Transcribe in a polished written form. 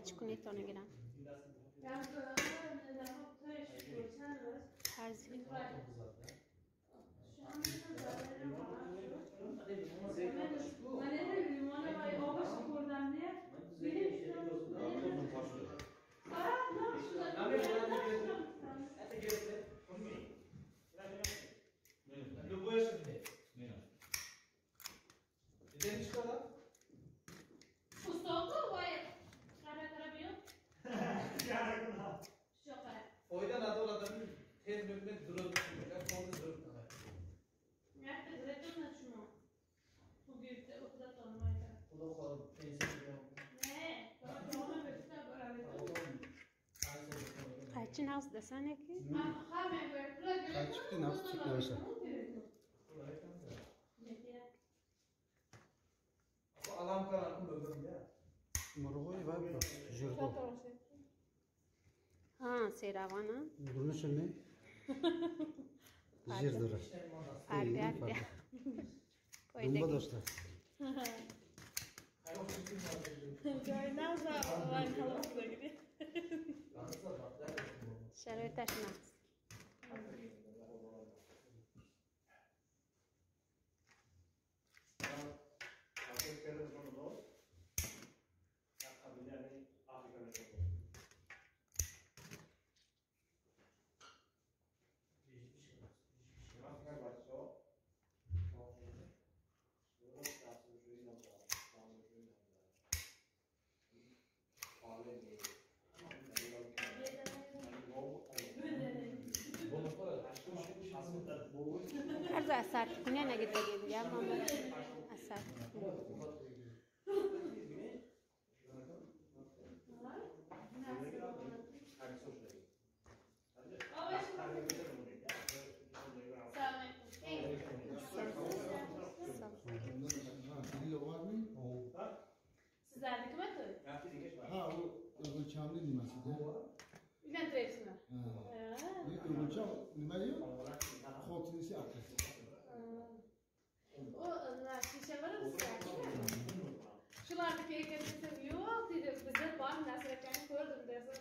Чикунитон гирам. Qaychi naqs desan eki? Qaychi naqs tutmamışlar. Murg'oy va jurdo. Ha, seravana. Bunu şimdi jirdura. Fardi. Dumba do'stlar. Sharoitаш naqs. Arzu asar kunya nagi tagi ya mama asar. Sizlardikimi to'y? Ha, u o'g'ilchamni nimasi-da? Uylantiryapsizmi? Ha. O'g'ilcham nima-yu? Xotinisi akasi. U shisha bor bizda. Shularniki ekan desam, yo'q deydi, bizda bor Nasir akani ko'rdim desam,